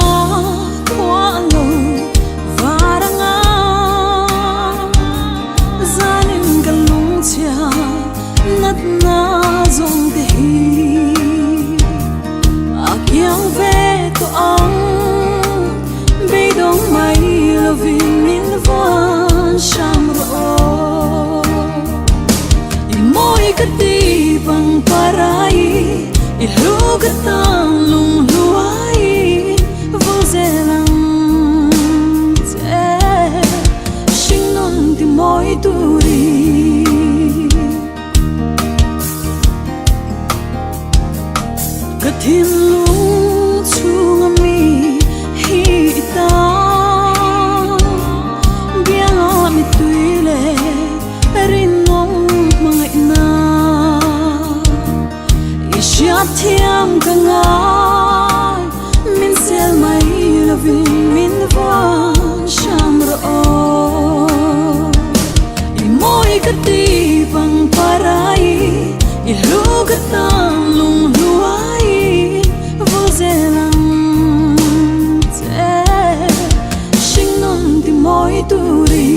ta khua lo var anga zanin ka lungchhia natna zawng te hi a kiang ve tawh ang beidawng mai lovin min vuan hram rawh aw. I mawi ka ti pang parai i hlu ka tan lung hluai vul zel ang che hring nun ti mawi turi. Ka thinlung chhunga mi hi i ta bianga mittui leh rinawm hmangaihna i hriat thiam ka ngai min sel mai lovin min vuan hram rawh aw i mawi ka ti pang parai i hlu ka tan lung hluai vul zel ang che hring nun ti mawi turi.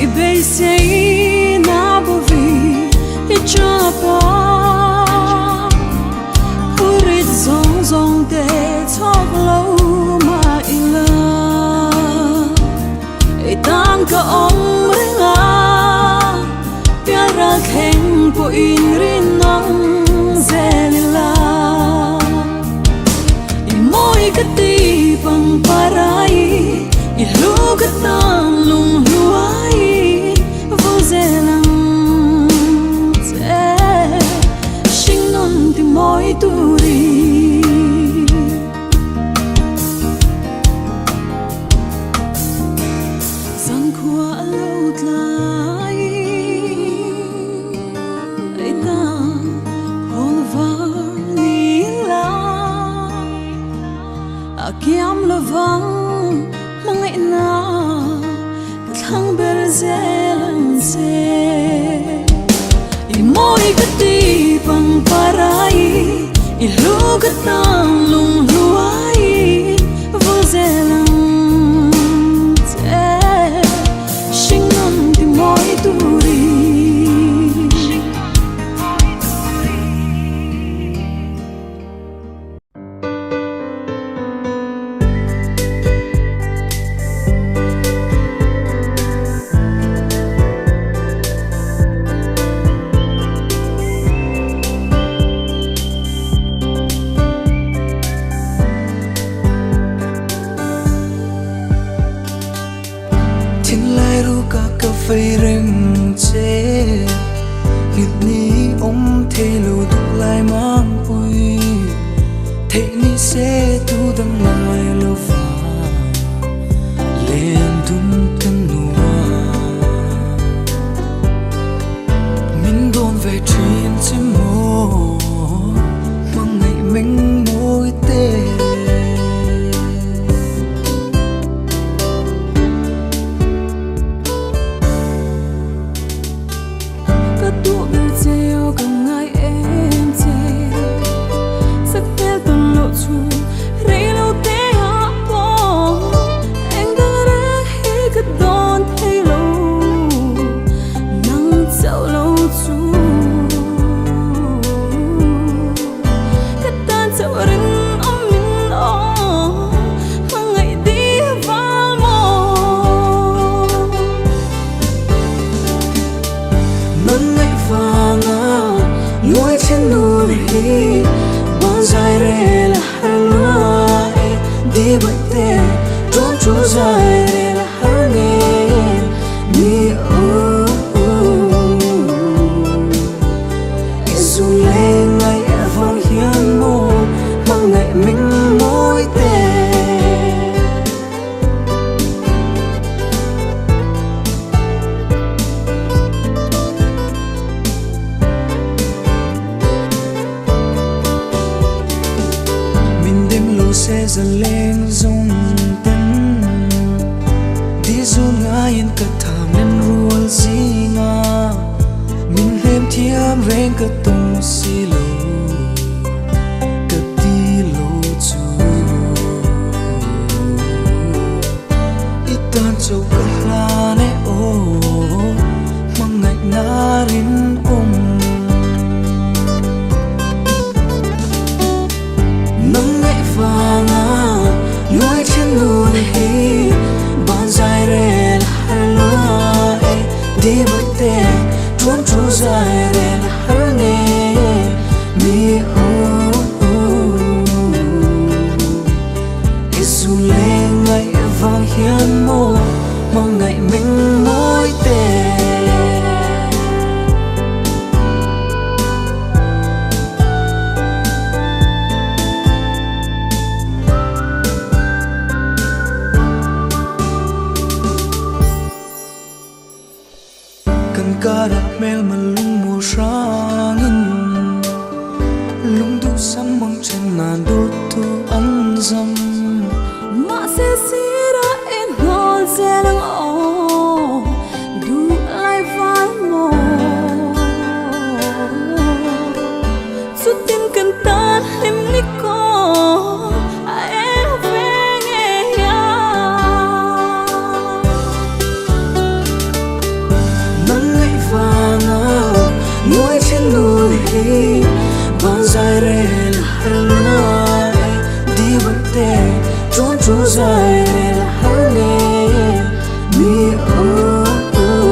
I beisei na bovi i chap a Phurit zawng zawng te chhawk lo mah ila I tan ka awm reng a Pial ral thleng pawhin rinawm zel ila I mawi ka ti pang parai I hlu ka tan lung hluai vul zel ang che hring nun ti mawi turi. Zankhua a lo tlai ei ta khawl var ni la a kiam lovang hmangaihna ka thlang ber zel ang che i mawi ka ti pang parai i hlu ka tan lung hluai vul zel ang che hring nun ti mawi turi. Thinlai ruka ka vei reng che Nghilh ni awm thei lo duh lai mangpui Theih ni se tu dang ngai lo va Len dun kan nuam Min dawn ve thin che maw Hmangaih meng mawi te. Ka duh ber che aw ka ngai em che Sak hmel tawn loh chu rei lo te ah pawh Eng dang reng hi ka dawn thei lo Nang chauh lo chu Ka tan chauh rinawm min aw Hmangaih di val maw. Hmangaih vanga nuai then nun hi Ban zai rel a har lua e Di bawih te ṭawm ṭu zai rel a har nge ni aw I zu leng ngaih vang hian maw Hmangaih min mawi te. Min dem lo se zaleng zawng ten Di zun ngaiin ka tham len rual zinga Min hnem thiam reng ka tum. si lo ka ti lo chu I tan chauh ka hlan e aw hmangaihna rinawm. Nang ngaih vanga nuai then nun hi ban zai rel har lua e di bawih te tuan thu zai rel har nge mi aw I zu leng ngaih vang hian maw hmangaih meng mawi te. Kan karah hmelma lungmaw hrangin lungduhsam mang then nan dawttu an zam. Mahse sirah inhnawl zel ang aw duh lai val maw Chutin kan tan hlim ni kaw a eng ve ngei a. Nang ngaih vanga nuai then nun hi ban zai rel har ngai di bawih te chuan thu zai rel har nge mi aw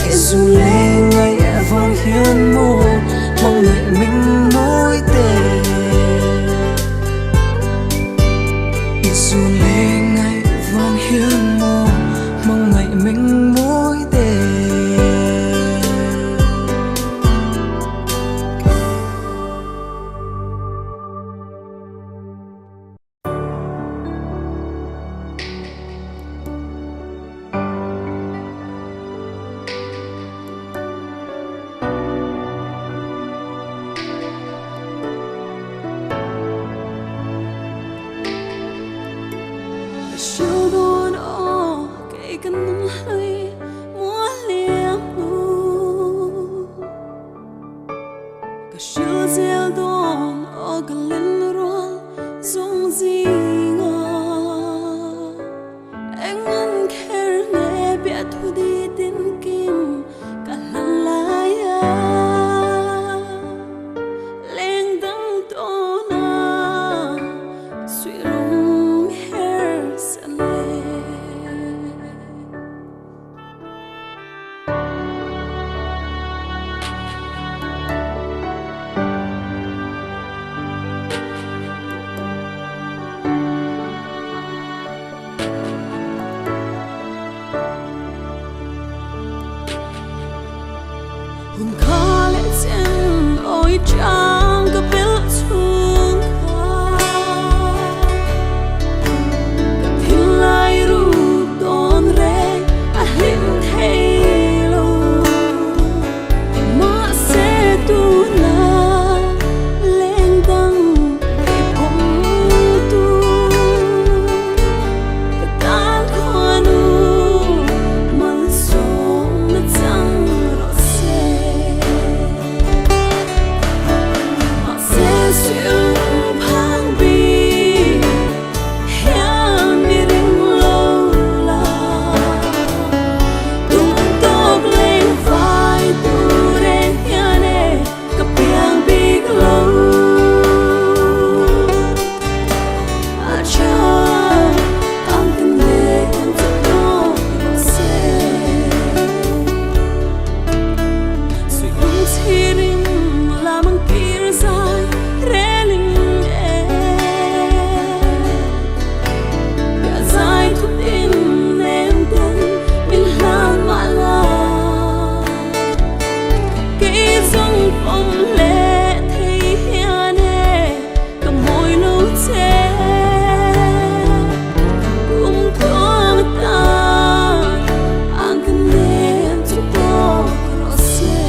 I zu leng ngaih vang hian maw hmangaih min mawi te I zu leng ngaih vang hian maw hmangaih min mawi te. Ka hrilh dawn aw kei ka nun hlui mual liam hnu. Ka hrilh zel dawn aw ka len rual zawng zinga. Eng an kher nge biah thu di tin kim ka hlan lai a. Leng dang tawn a suih lung her san le. Hun kha leh chen awi chang ka pelh chhung kha Ka thinlai ruk dawn reng a hlim thei lo Mahse tuna leng dang i pawm tu Ka tan khuanu malsawmna chang rawh se. Mahse suih phang bik hian mi ring lo la. Tum tawk leng vai tur eng hian e ka piang bik lo. A tha ang ka nen chu tawk rawh se. Suih lung chhirin lam ang kir zai relin e. Piah zai thut in nem ten min hlan mah la. Kei zawng pawm leh thei hian e ka mawi lo che. Kum tluang atan ang ka nem chu tawk rawh se.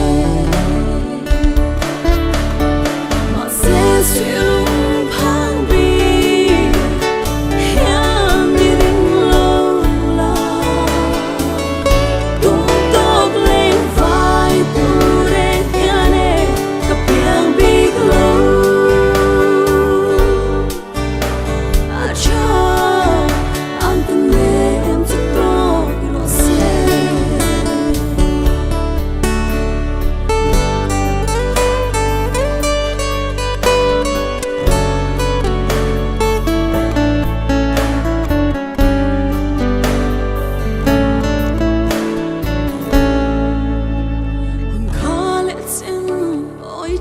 Mahse suih lung phang bik hian mi ring lo la. Tum tawk leng vai tur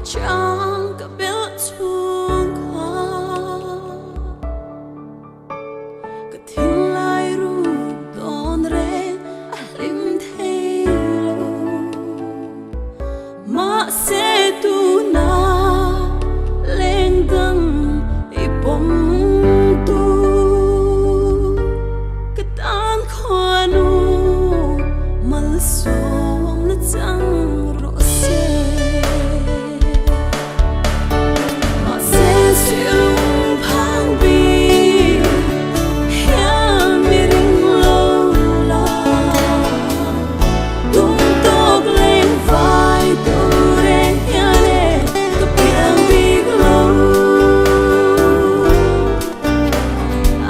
chang ka bel chung kha ka thinlai ru tawn reng a hlim thei lo mahse tuna leng dang i pawm tu ka tan khuanu malsawm na chang rawh se. Mahse silung phang bik hian mi ring lo la tum tawk leng vai tur e hian e ka piang bik lo.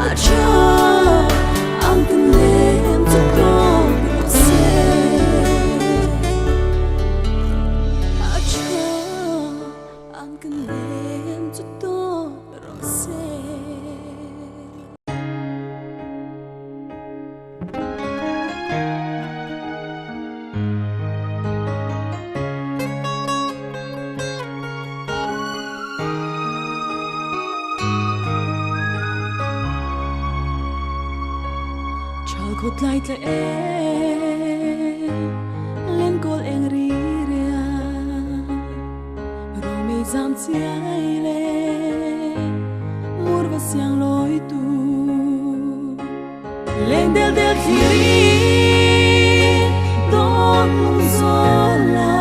A tha ang ka nem chu tawk rawh se. A tha ang ka nem chu tawk rawh se. Chal khawt lai tla e lenkawl eng ri ria Romi zam chiai le mur va siang loi tu leng del del thiri dawn lung zawl la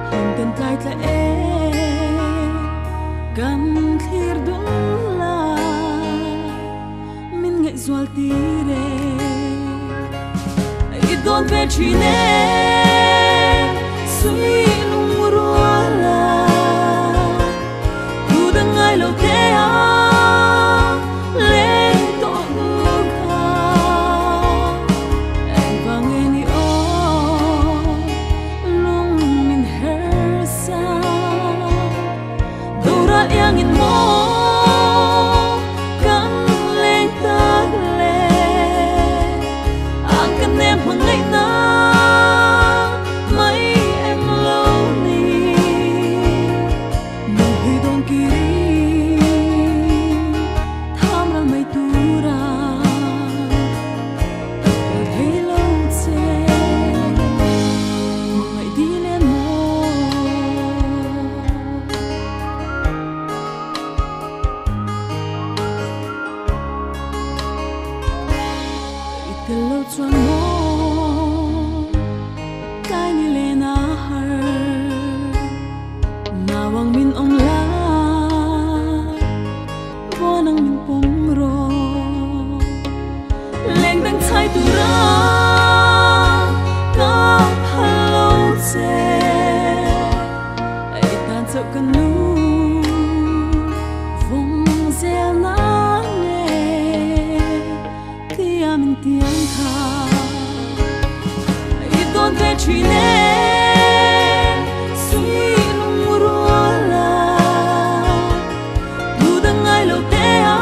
hlim ten tlai tla e kan thlir dun la min ngaihzual tir e i dawn ve thin e sui lung rual a thu dang ngai lo te a leng tawh hnu kha engvang nge ni aw lung min her sa Dora iangin maw kan leng tak le ang ka nem hmangaihna mai em lo ni Nunghlui dawn kiri tham ral mai tura ka kal thei lo che hmangaih dil em maw. I tel lo chuan maw tlai ni len a har Nauang min awm la buan ang min pawm rawh Leng dang chhai tura ka phal lo che I tan chauh ka nu vawng zel na nge tia min tiang kha i dawn ve thin e sui lung rual a thu dang ngai lo te a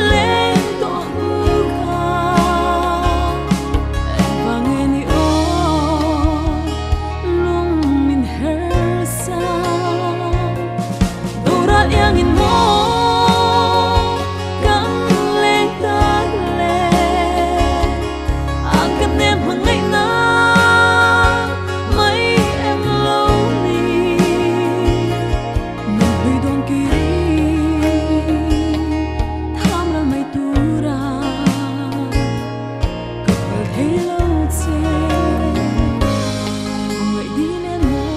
leng tawh hnu kha engvang nge ni aw lung min her sa Doral iangin maw kan leng tak le ang ka nem hmangaihna mai em lo ni Nunghlui dawn kiri tham ral mai tura ka phal thei lo che hmangaih dil em maw.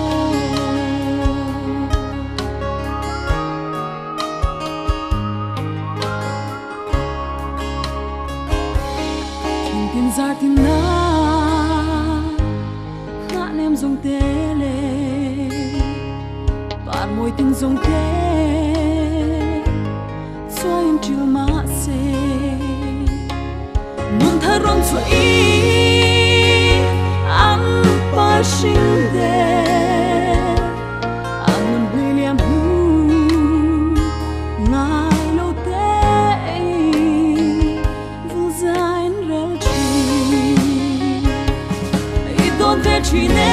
Thingtin zar tin na hnah nem zawng te le par mawi tin zawng te chuai in ṭil mah se nun thar rawn chhuah i an par hring der an nun hlui liam hnu ngai lo te vul zain rel thin i dawn ve thin e.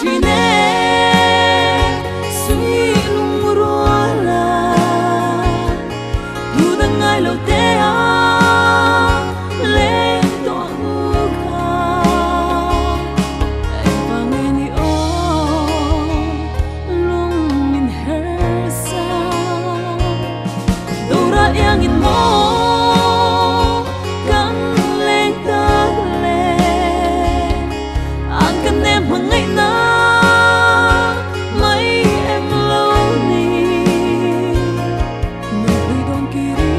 thin e Sui lungruala Tu dang ngai lo te a leng tawh hnu kha Engvangin i aw lung min her sa Dora iangin maw kan leng tak le Ang kan nem hmangaihna mai em lo ni Nupui dawn kiri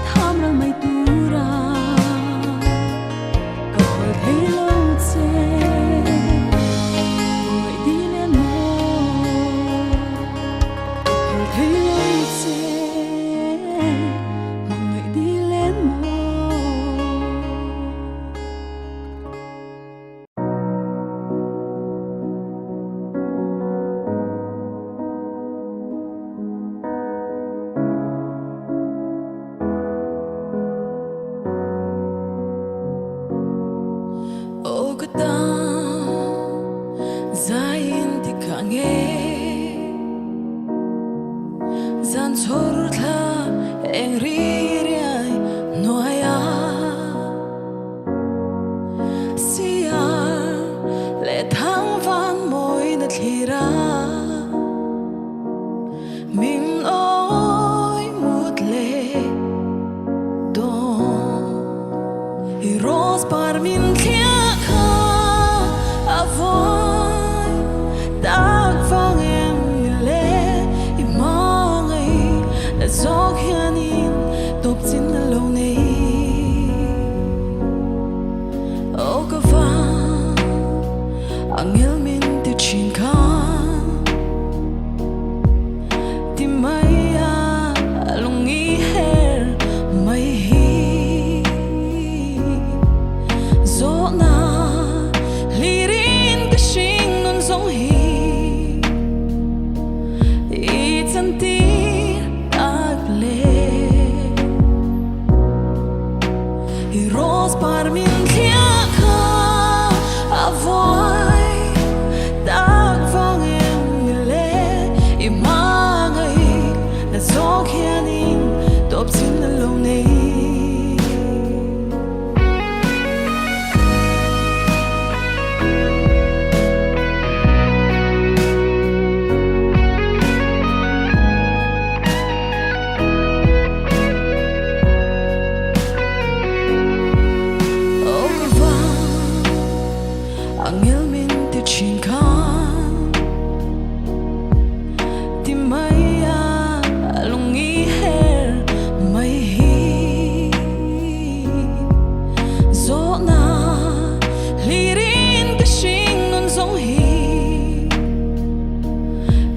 tham ral mai tura Ka phal thei lo che Hmangaih dil em maw Ka phal thei lo che Hmangaih dil em maw. Aw ka tan zaiin ti kha nge Zan chhawr thla eng ri riai hnuaia Siar leh thang van mawi na thlir a Min awi mut leh dawn I rose par min thliah kha a vawi tak vang em ni le I hmangaih la zawk hianin tawp chin a lo nei Aw ka van angel min ti thin kha Ti mai a lung i her mai hi Zawhna hlirin ka hring nun zawng hi I chantir tak le I rose par min thliah kha a vawi tak vang em ni le I hmangaih na zawk hianin tawp chin a lo nei. Aw ka van angel min ti thin kha Ti mai a lung i her mai hi Zawhna hlirin ka hring nun zawng hi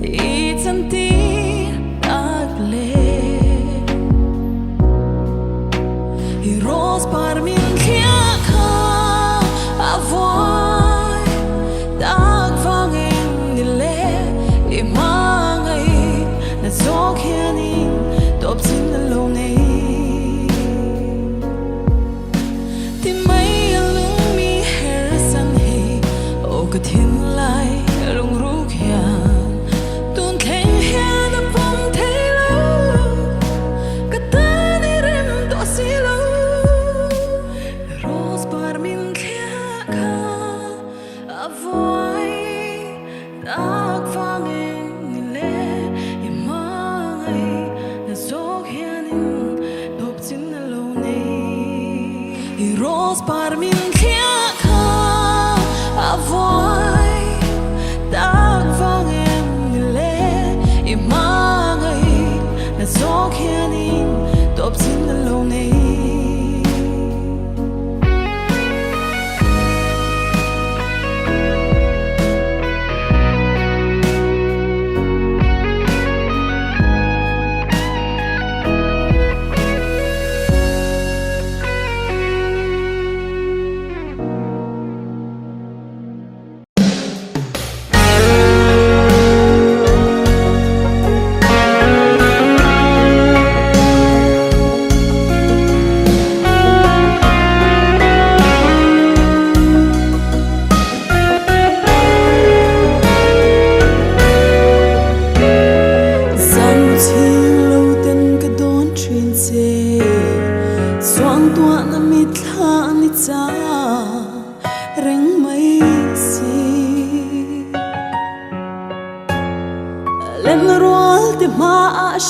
I chantir tak le I rose par min thliah kha a vawi tak vang em ni le I hmangaih na zawk hianin tawp chin a lo nei Ti mai a lung mi her san hi aw ka thinlai lungruk hian tun thleng hian a pawm thei lo ka tan i rem tawh si lo Rose par min thliah kha a vuai tak vang em ni le i hmangaih na zawk hianin tawp chin a lo nei I rose par min thliah kha a vuai tak vang em ni le i hmangaih na zawk hianin tawp chin a lo nei.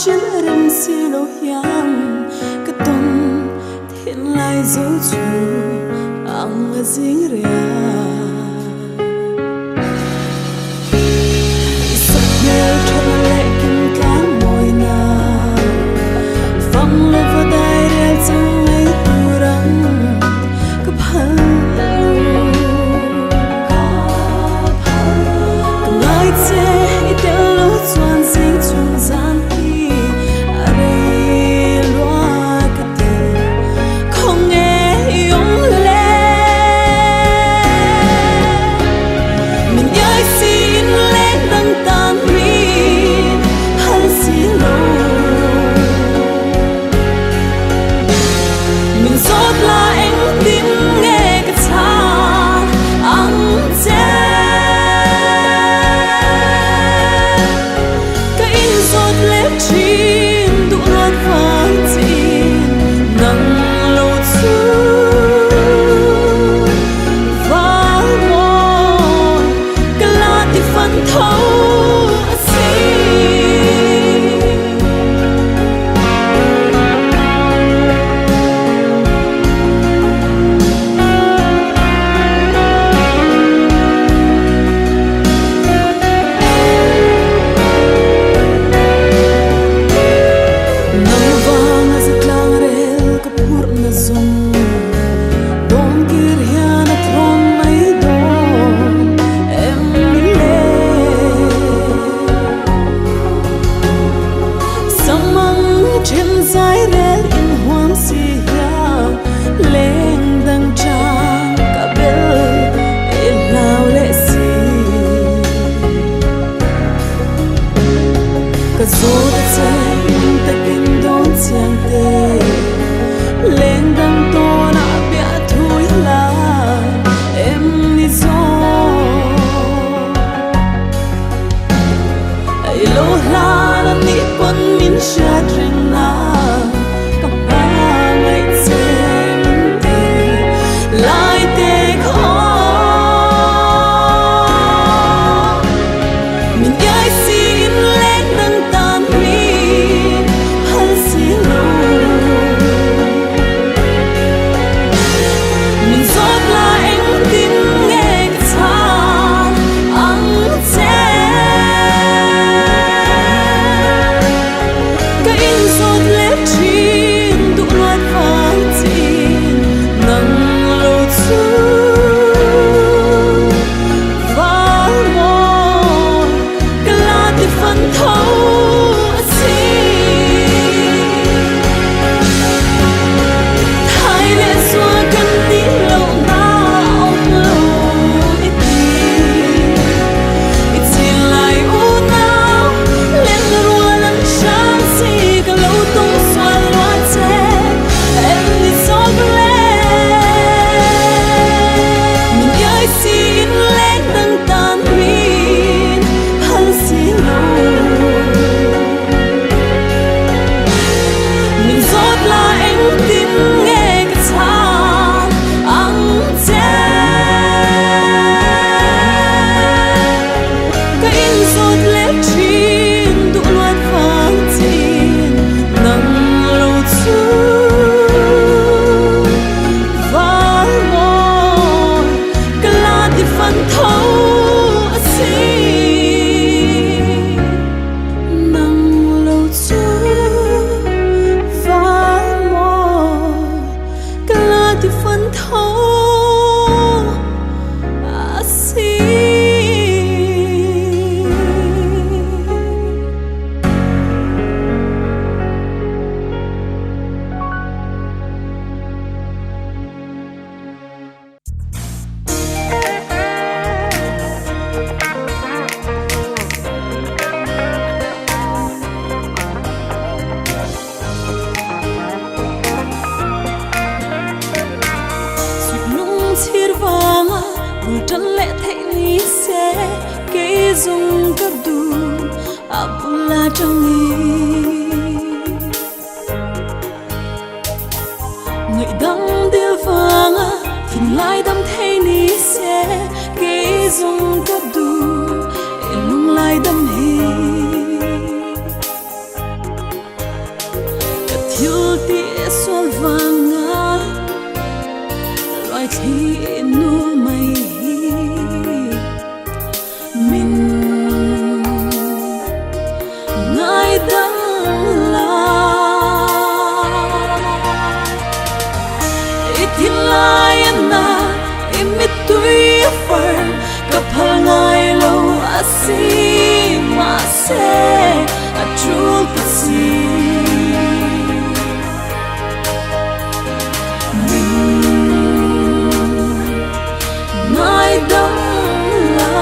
Hrilh rem si lo hian ka tawn thin lai zo chu ang a zing riah. I sakhmel thatna leh kim tlang mawina fang lova dairel chang ngei tur ang ka phal lo. Ka ngai che i tel lo chuan zing chung zan hi a rei lua ka ti khawnge i awm le. Min iai siin leng dang tan min phal si lo. Min zawt la engtin nge ka chhan ang che. Ka inzawt leh thin duh luat vang chin nang lo chu val mawi ka la ti fan tho a si. Nang vanga zatlang rel ka phurhna zawng dawn kir hian a thlawn mai dawn em ni le? Samang then zai rel inhuam si hian leng dang chang ka bel i hlau leh si. Ka zawt a che hlim takin dawn chiang te leng dang tawnah piah thui la em ni zawk. Ei lo hlan a nih pawn min hriat reng na ka hmangaih che min ti lai te khaw. Min iai siin leng dang tan min phal si lo. Min zawt la engtin nge ka chhan ang che. Ka inzawt leh thin duh luat vang chin nang lo chu val mawi ka la ti fan tho a si. Thai leh zua kan nih loh na awm lo i ti. I chin lai unau len rual an hrang si ka lo tung sual lua che em ni zawk le. Min iai siin leng dang tan min phal si lo. Min zawt la engtin nge ka chhan ang che. Ka inzawt leh thin duh luat vang chin nang lo chu val mawi ka la ti fan tho a si. Nang lo chu val mawi ka la ti fan tho a si. Lung chhir vanga bul tan leh theih ni se kei zawng ka duh a bula tangin. Ngaihdam dil vanga thinlai dam thei ni se kei zawng ka duh i lunglai dam hi. thil tih sual vanga loai thli nul mai hi min ngaidam la. I thinlai a na, i mittui a far, ka phal ngai lo asin, mahse a tul ta si. Min ngaidam la.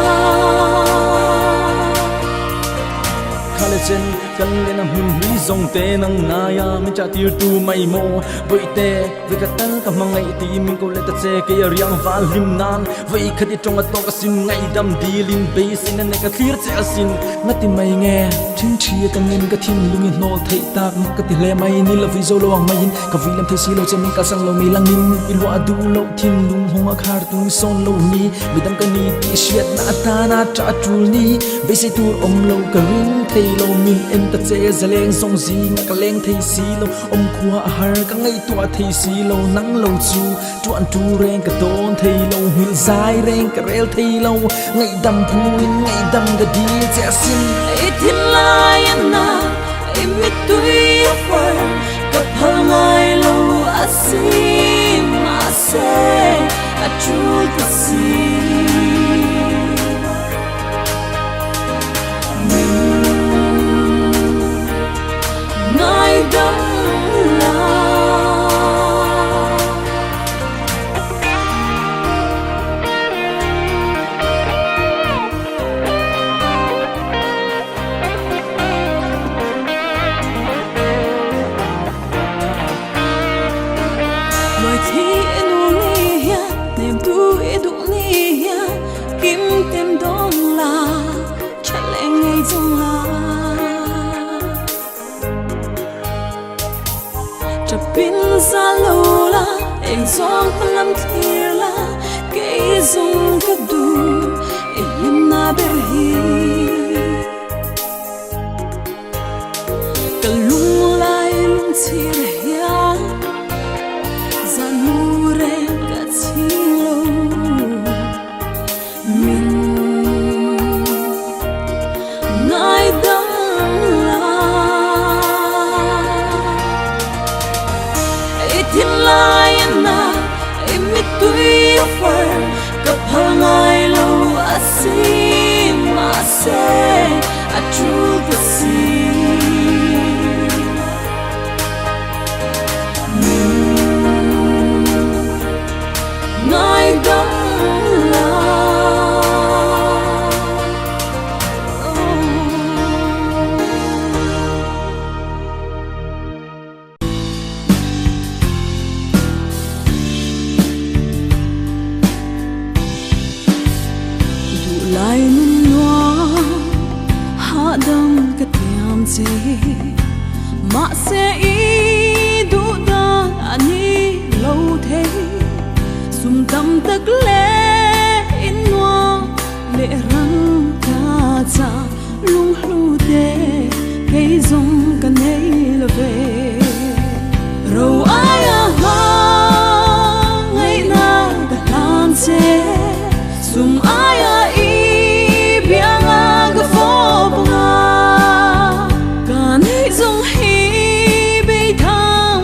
Kha le chen kan len a hmun hlui zawng te nang ngaia min chah tir tu mai maw Bawihte Vai ka tal ka hmangaih tiin min ko let ta che kei a riang val hlim nan Vai khat i tawng a tawk asin ngaihdam dilin beiseina nei ka thlir che asin Ngati mai nge thin thi a ka ngen ka thinlung i hnawl theih tak mak ka ti hle mai ni lo vui zo lo ang maiin ka vui lem thei si lo che min kalsan lo mi langin i luah duh loh thinlung hawng a khar tung i sawn lo ni midang ka ni tih hriatna atana tah tul ni beisei tur awm lo ka ring thei lo min en ta che zaleng zawng zinga ka leng thei si lo Awm khua a har ka ngaihtuah thei si lo nang lo chu tuan tu reng ka dawn thei lo hmil zai reng ka rel thei lo ngaihdam phuin ngaihdam ka dil che asin. I thinlai a na, i mittui a far, ka phal ngai lo asin, mahse a tul ta si. Min ngaidam la. Loài thi nu ni hian nem tu i duh ni hian kim tem dawn la Chat leh ngei zawng la Chapin za lo la eng zawng hma lam thlir la kei zawng ka duh i hlimna ber hi Ka lunglai lungchhir hian zan mu reng ka chhing lo. Min ngaidam la. I thinlai a na, i mittui a far, ka phal ngai lo asin, mahse a tul ta si. Min ngaidam la. Duhlai nun nuam hahdam ka tiam che mahse i duh dan a ni lo thei sum tam tak leh in nuam leh rang ka chah lunghlu te kei zawng ka nei lo ve ro aia hma ngaihna ka hlan che sum aia i bianga ka fawp anga ka neih zawng hi bei thang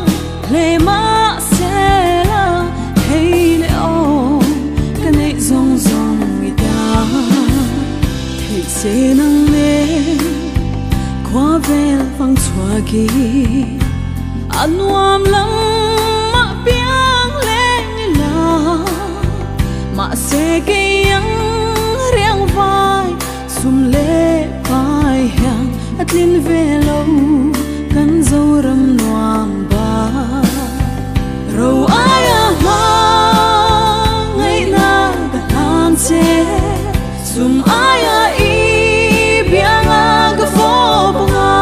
hle mah se la hei leh aw ka neih zawng zawng i ta theih se nang nen khua vel vang chhuak i a nuam lam mah piang leng ila mahse kei ang riang vai sum leh pai hian a tlin ve lo kan Zoram nuam ba ro aia hma ngaihna ka hlan che sum aia i bianga ka fawp anga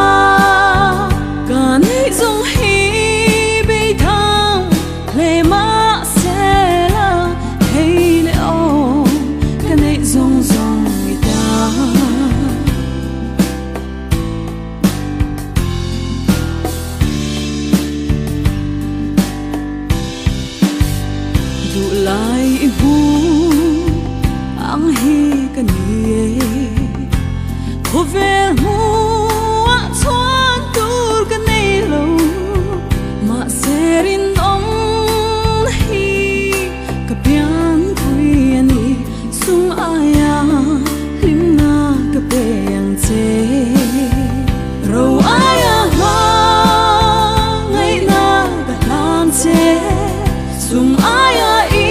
ka neih zawng hi bei thang hle mah se la hei leh aw ka neih zawng zawng i ta. Tlai i hmu ang hi ka ni e. Khawvel hmuh ah chuan tur ka nei lo. Mahse rinawm hi ka pianpui a ni. Sum aia hlimna ka pe ang che. Ro aia hma ngaihna ka hlan che. Sum aia i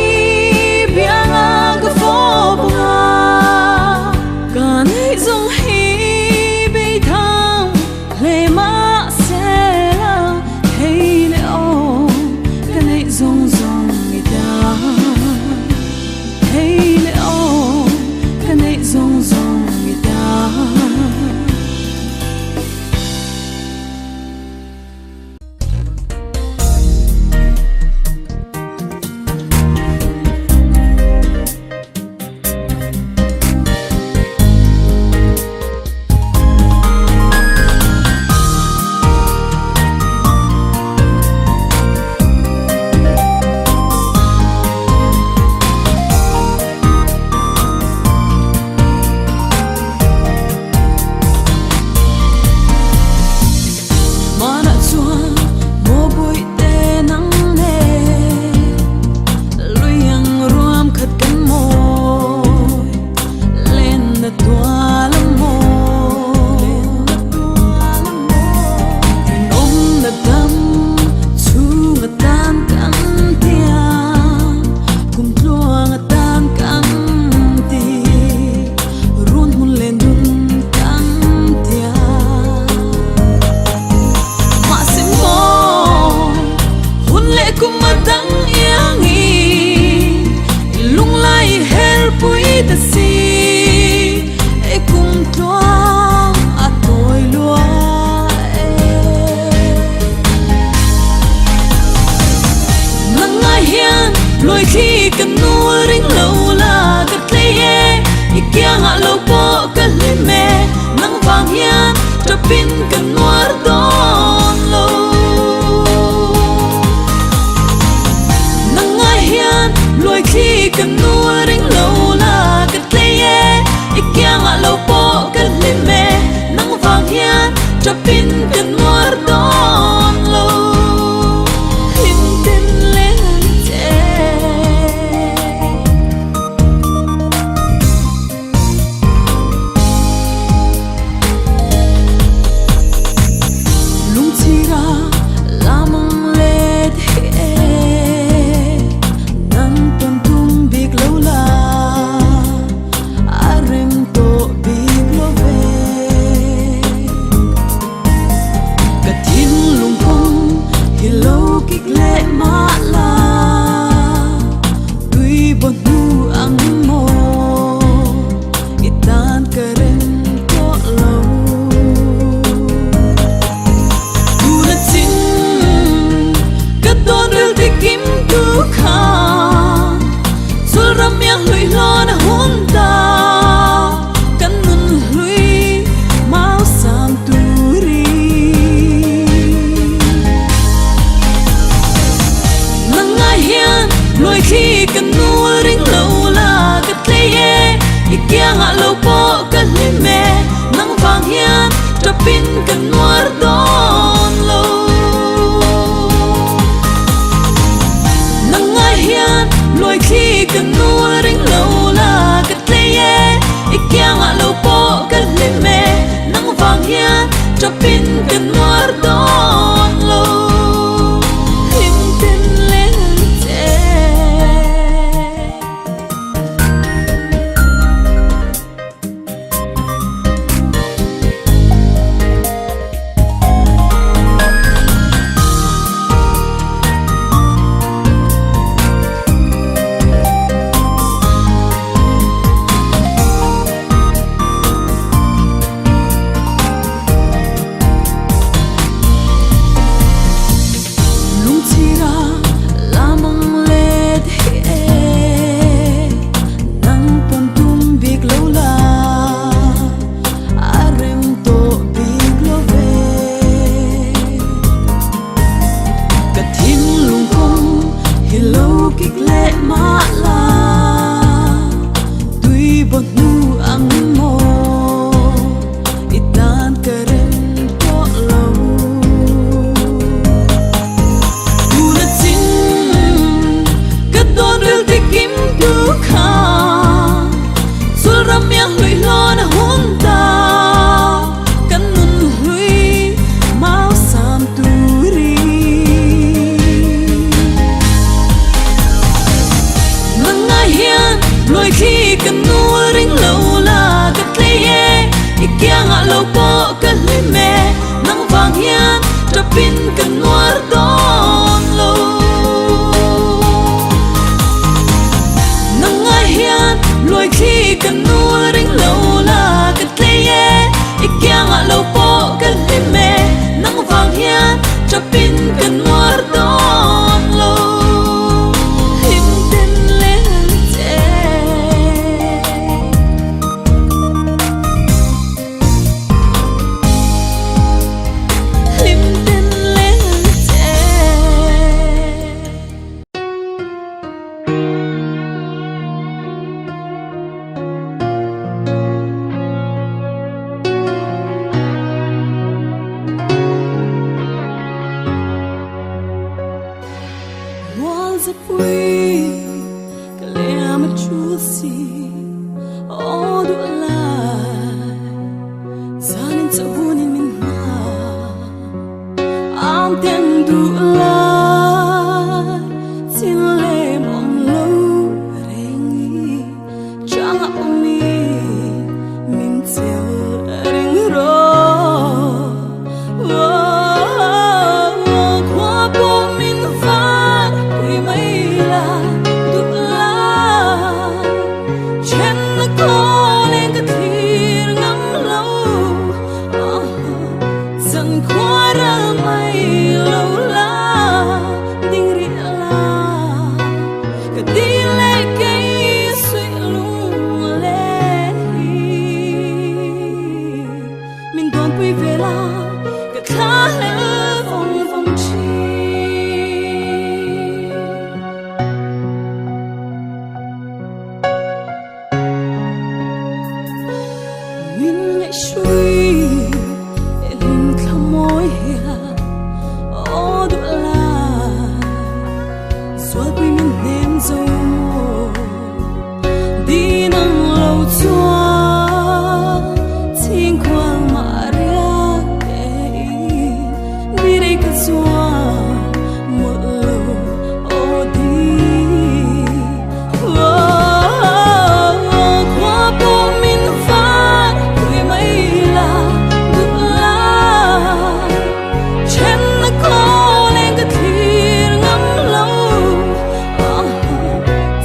bianga ka fawp anga. Ka neih zawng hi beitham hle mahsela hei leh aw ka neih zawng zawng i ta. Hei leh aw ka neih zawng zawng i ta. Hmanah chuan maw bawihte nang nen lui ang ruam khat kan mawi lenna tual a mawi rinawmna dam chhunga tan kan tiang kum tluanga tan kan ti run hmun len dun kan tiang. Mahse maw hun leh kum a dang iangin i lunglai i her pui ta si e kum tluang a tawi lua e. Nangmah hian lawi thli ka nul ring lo la ka tlei e, i kiangah lo pawh ka hlim e, nang vang hian tawpin ka nuar dawn lo. Nangmah hian lawi thli ka nul ring lo la ka tlei e, i kiangah lo pawh ka hlim e, nang vang hian tawpin ka nuar dawn lo. Hlim ten leng che. Lungchhira lamang let hi e, nang tawn tum bik lo la, a rem tawh bik lo ve. Ka thinlung kawng hi lo kik leh mah la, tui baw hnu ang maw i tan ka rem tawh lo. Tuna chin ka tawn ril ti kim tu kha, chul ram miang hlui hlawn a hun ta. Kan nun hlui mau sang turi. Nangmah hian lawi thli ka nul ring lo la ka tlei e, i kiangah lo pawh ka hlim e, nang vang hian tawpin ka nuar dawn lo. Nangmah hian lawi thli ka nul ring lo la ka tlei e, i kiangah lo pawh ka hlim e, nang vang hian tawpin ka nuar dawn lo. Hlim ten leng che. Luai khi ka nu ring lo la ka tlei e I kiangah lo pawh ka hlim e Nang vang hian tapin ka nuar dawn lo Nang ngai hian luai khi ka nu ring lo la ka tlei e I kiangah lo pawh ka hlim e Nang vang hian tapin ka nuar dawn lo Hlim ten leng che. Hlim ten leng che. Mual zapui ka lem a chul si aw duh lai zanin chahunin min hma am ten duh lai chin lem awm lo rengi changa awmi min chel ring ro khua pawh min var pui mai la duh lai chen na kaw leng ka thlir ngam lo zan khua ra mai lo la ding rih la ka di leh kei suih lung leh hi min dawn pui ve la ka thla hlel vawng vawng thin. Min ngaihhrui e hlim thla mawi hian aw duh lai zualpui min hnem zo maw di nang lo chuan chhingkhual mah riak e i di rei ka chuan mawlh lo aw di. Khua pawh min var pui mai la duh lai chen na kaw leng ka thlir ngam lo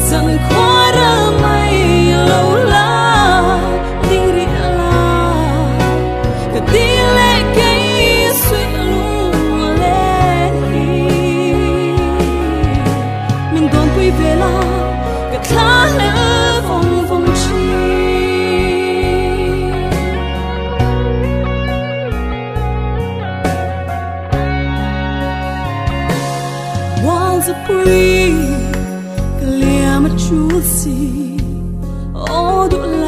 zan khua ra mai lo la ding rih la ka di leh kei suih lung leh hi min dawn pui ve la ka thla hlel vawng vawng thin. Mual zapui ka liam a chul si aw duh lai.